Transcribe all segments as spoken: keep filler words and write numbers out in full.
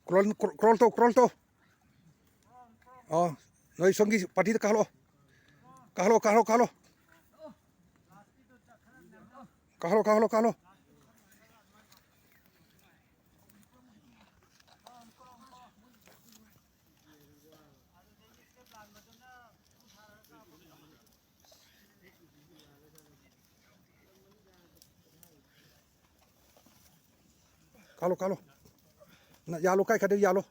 ꯀ꯭ꯔꯣꯜ, ꯀ꯭ꯔꯣꯜ ꯇꯧ, ꯀ꯭ꯔꯣꯜ ꯇꯧ꯫ ꯑꯥ, ꯅꯣꯏ ꯁꯣꯝꯒꯤ ꯄꯥꯔꯇꯤꯗ ꯀꯥꯈꯠꯂꯛꯑꯣ꯫ ꯀꯥꯈꯠꯂꯣ, ꯀꯥꯈꯠꯂꯣ, ꯀꯥꯈꯠꯂꯣ꯫ ꯀꯥꯈꯠꯂꯣ, ꯀꯥꯈꯠꯂꯣ, ꯀꯥꯈꯠꯂꯣ꯫ ꯀꯥꯈꯠꯂꯣ, ꯀꯥꯈꯠꯂꯣ꯫ ꯅ-, ꯌꯥꯜꯂꯣ, ꯀꯥꯏ ꯀꯥꯏꯗ ꯌꯥꯜꯂꯣ꯫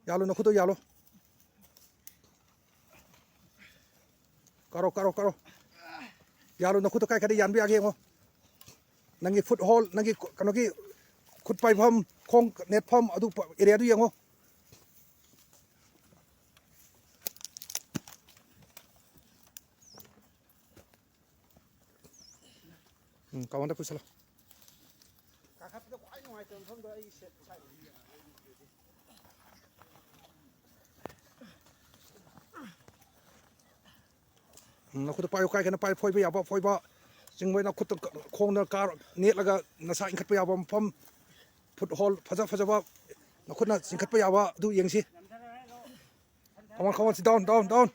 ꯌꯥꯜꯂꯣ, ꯅꯈꯨꯠꯇꯣ ꯌꯥꯜꯂꯣ꯫ ꯀꯥꯔꯣ, ꯀꯥꯔꯣ, ꯀꯥꯔꯣ꯫ ꯌꯥꯜꯂꯣ, ꯅꯈꯨꯠꯇꯣ ꯀꯥꯏ ꯀꯥꯏꯗ ꯌꯥꯟꯕ ꯌꯥꯒꯦ ꯌꯦꯡꯉꯣ꯫ ꯅꯪꯒꯤ ꯐꯨꯠ ꯍꯣꯜ, ꯅꯪꯒꯤ ꯀꯩꯅꯣꯒꯤ ꯈꯨꯠ ꯄꯥꯏꯐꯝ, ꯈꯣꯡ ꯅꯦꯠꯐꯝ, ꯑꯗꯨ ꯄ-, ꯑꯦꯔꯤꯌꯥꯗꯨ ꯌꯦꯡꯉꯣ꯫ ꯎꯝ, ꯀꯥꯋꯟꯗ ꯄꯨꯁꯜꯂꯣ꯫ ꯀꯥꯈꯠꯄꯗ ꯈ꯭ꯋꯥꯏ ꯅꯨꯡꯉꯥꯏꯇꯕ ꯃꯐꯝꯗꯣ ꯑꯩꯒꯤ ꯁꯦꯠ ꯁꯥꯏꯠ꯫ ꯎꯝ, ꯅꯈꯨꯠꯇ ꯄꯥꯏꯌꯨ, ꯀꯥꯏ ꯀꯥꯏꯅ ꯄꯥꯏ, ꯐꯣꯏꯕ ꯌꯥꯕ ꯐꯣꯏꯕ, ꯆꯤꯡꯕ ꯅꯈꯨꯠꯇ ꯀ-, ꯈꯣꯡꯅ ꯀꯥꯔ ꯅꯦꯠꯂꯒ ꯅꯁꯥ ꯏꯟꯈꯠꯄ ꯌꯥꯕ ꯃꯐꯝ, ꯐꯨꯠ ꯍꯣꯜ ꯐꯖ ꯐꯖꯕ ꯅꯈꯨꯠꯅ ꯆꯤꯡꯈꯠꯄ ꯌꯥꯕ ꯑꯗꯨ ꯌꯦꯡꯁꯤ꯫ Come on, come on, sit down, down, down.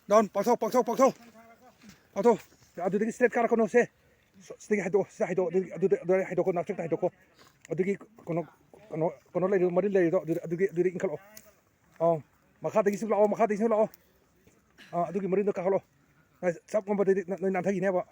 Down, ꯄꯥꯛꯊꯣꯛ, ꯄꯥꯛꯊꯣꯛ, ꯄꯥꯛꯊꯣꯛ꯫ ꯄꯥꯛꯊꯣꯛ꯫ ꯑꯗꯨꯗꯒꯤ straight ꯀꯥꯔꯛꯀꯅꯨ, ꯁꯦ꯫ ꯁꯤꯗꯒꯤ ꯍꯥꯏꯗꯣꯛꯑꯣ, ꯁꯤꯗ ꯍꯥꯏꯗꯣꯛꯑꯣ, ꯑꯗꯨꯗꯒꯤ, ꯑꯗꯨꯗ, ꯑꯗꯨꯗ ꯍꯥꯏꯗꯣꯛꯀꯣ, ꯅꯥꯆꯦꯛꯇ ꯍꯥꯏꯗꯣꯛꯀꯣ꯫ ꯑꯗꯨꯒꯤ ꯀꯩꯅꯣ, ꯀꯩꯅꯣ, ꯀꯩꯅꯣ ꯂꯩꯔꯤꯗꯣ, ꯃꯔꯤꯜ ꯂꯩꯔꯤꯗꯣ, ꯑꯗꯨꯗ, ꯑꯗꯨꯒꯤ, ꯑꯗꯨꯗ ꯏꯟꯈꯠꯂꯛꯑꯣ꯫ ꯑꯥ, ꯃꯈꯥꯗꯒꯤꯁꯨ ꯂꯥꯛꯑꯣ, ꯃꯈꯥꯗꯒꯤꯁꯨ ꯂꯥꯛꯑꯣ꯫ ꯑꯥ, ꯑꯗꯨꯒꯤ ꯃꯔꯤꯜꯗꯣ ꯀꯥꯈꯠꯂꯣ꯫ ꯑꯥ, ꯆꯞ ꯉꯝꯕꯗꯗꯤ ꯅ-, ꯅꯣꯏ ꯅꯥꯟꯊꯈꯤꯅꯦꯕ꯫